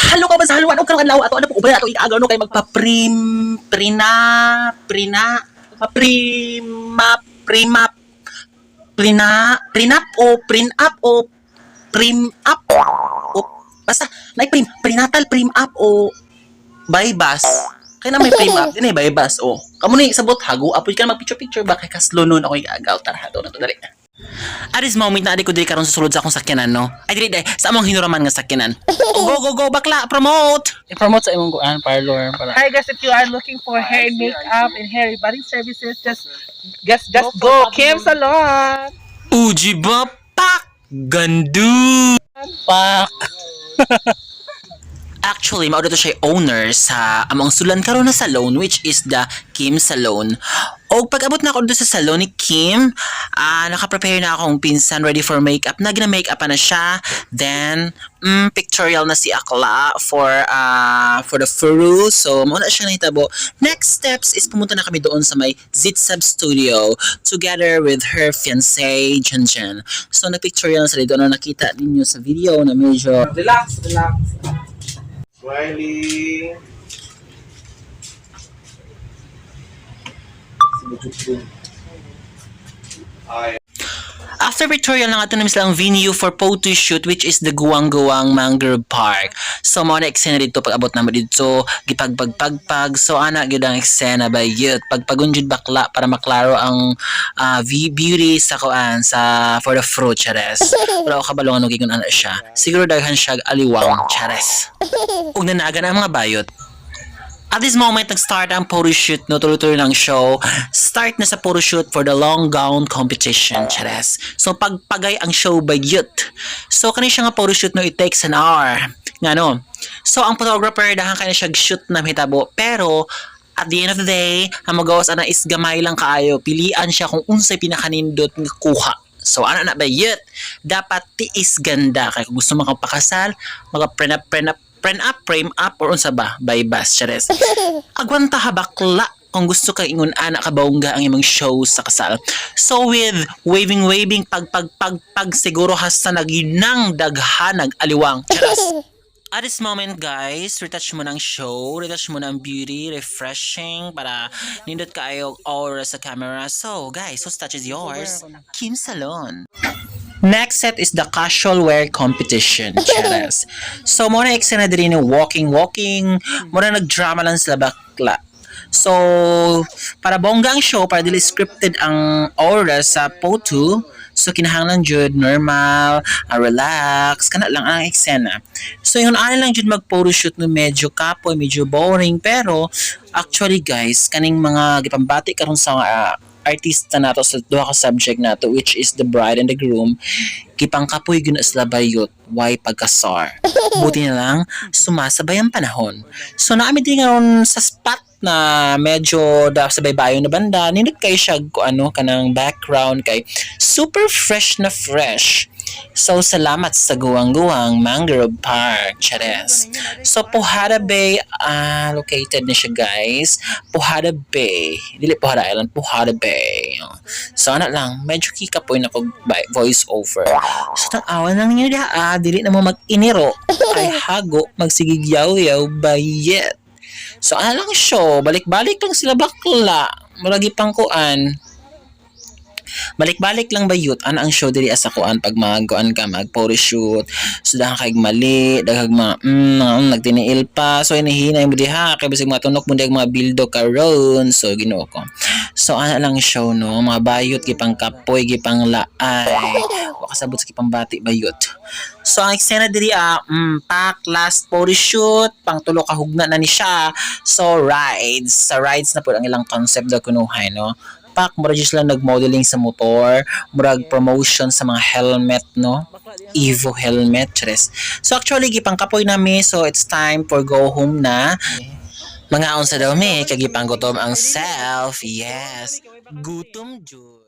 Halo ka ba sa haluan o karon adlaw ato ano po ubay ato igaagaw no kay prenup o prenup o prim up o basta prenatal prim up o bypass. Kaya na may prim up din bypass o. Kamo ni sabot hago apoy ka na mag picture ba kay kaslo nun ako igaagaw tara to na to dali. At this moment na ko diri karon sa sulod sa akong sakyanan no. Ay dili day sa among hinuraman nga sakyanan. Oh, go bakla promote. I-promote sa imong kuan parlor para. Hi guys, if you are looking for hair makeup and hair rebonding services, just go Kim Salon. Uji ba pak gandu pak. Actually, mao dito siya owner sa among sulan karon na salon which is the Kim Salon. O pag-abot na ako dito sa salon ni Kim, naka-prepare na akong pinsan ready for makeup. Nagna-makeup na siya. Then, pictorial na si Akla for the furu. So, mauna siya nahitabo. Next steps is pumunta na kami doon sa may Zitsab Studio together with her fiancé, Janjan. So, nag-pictorial na sila doon na nakita ninyo sa video na medyo Relax. Smiley. After pictorial na nga ito namin silang venue for photo shoot which is the Guwang-Guwang Mangrove Park. So, mga na eksena dito pag-abot naman dito, gipagpagpagpag. So, anak yun ang eksena ba yun? Pagpagunjud bakla para maklaro ang beauty sa kuan for the fruit, chares. Wala ko kabalungan nung gigun anak siya. Siguro daghan siya aliwang, chares. Ug nanagan ang mga bayot. At this moment, nag-start ang photoshoot, no? Tuloy-tuloy ng show. Start na sa photoshoot for the long gown competition, chares. So, pagpagay ang show by youth. So, kanina siya nga photoshoot, no? It takes an hour. Nga, no? So, ang photographer, dahan kanya siya shoot na hitabo. Pero, at the end of the day, ang magawas ana is gamay lang kaayo. Pilian siya kung unsay pinakanindot nga kuha. So, ano na ba yun? Dapat tiis ganda. Kaya kung gusto makapakasal, frame up, or unsa ba? Bypass, chares. Agwanta ha bakla kung gusto kang ingon anak kabongga ang imong show sa kasal. So, with waving, pag siguro hasta naginang daghanag aliwang, chares. At this moment, guys, retouch mo ng show, retouch mo ng beauty, refreshing, para nindot kaayo aura sa camera. So, guys, whose touch is yours? Kim Salon. Next set is the casual wear competition, charas. So, muna eksena din yung walking. Muna nag-drama lang sila bakla. So, para bongga ang show, para dili scripted ang aura sa photo, so kinahanglan jud normal, relax, kana lang ang eksena. So, yun ano lang jud mag-photoshoot no medyo kapoy, medyo boring, pero actually guys, kaning mga gipambati karon sa artista nato sa duha ka subject nato which is the bride and the groom, gipangkapoy gyud sila bayot, why pagkasar. Buti na lang sumasabay ang panahon. So naami din ngayon sa spot na medyo sa baybayon na banda, nindot kay siya kanang background kay super fresh na fresh. So, salamat sa Guwang-Guwang Mangrove Park, chares. So, Puhara Bay, located na siya, guys. Puhara Bay. Dili Puhara Island, Puhara Bay. So, anak lang, medyo kikapoy na kong voice over. So, tang-awan lang niyo dili na mo mag-iniro. Ay hago, magsigigyaw-yaw, bayet. So, ano lang show, balik-balik lang sila bakla. Maragi pang kuan. Balik-balik lang ba yut? Ano ang show diri asa kuan pag mag-kuan ka, mag-photoshoot. So, dahan kay mali, daghag nagtiniil pa. So, inahinay mo diha. Kaya basig mga tunok mo diha mga bildo karon. So, ginoo ko. So, ano lang show, no? Mga bayot, gipang kapoy, gipang laay. Wakasabot sa gipang bati bayot. So, ang eksena diri pack, last photoshoot, pang tulo ka hugna na ni siya. So, rides. Sa rides na po ang ilang concept daw kunuhay, no? Pak, murag just lang nag-modeling sa motor, murag promotion sa mga helmet, no? Evo helmet, chares. So, actually, gipang kapoy nami, so it's time for go home na. Mga unsa daw mi, kagipang gutom ang self, yes. Gutom jud.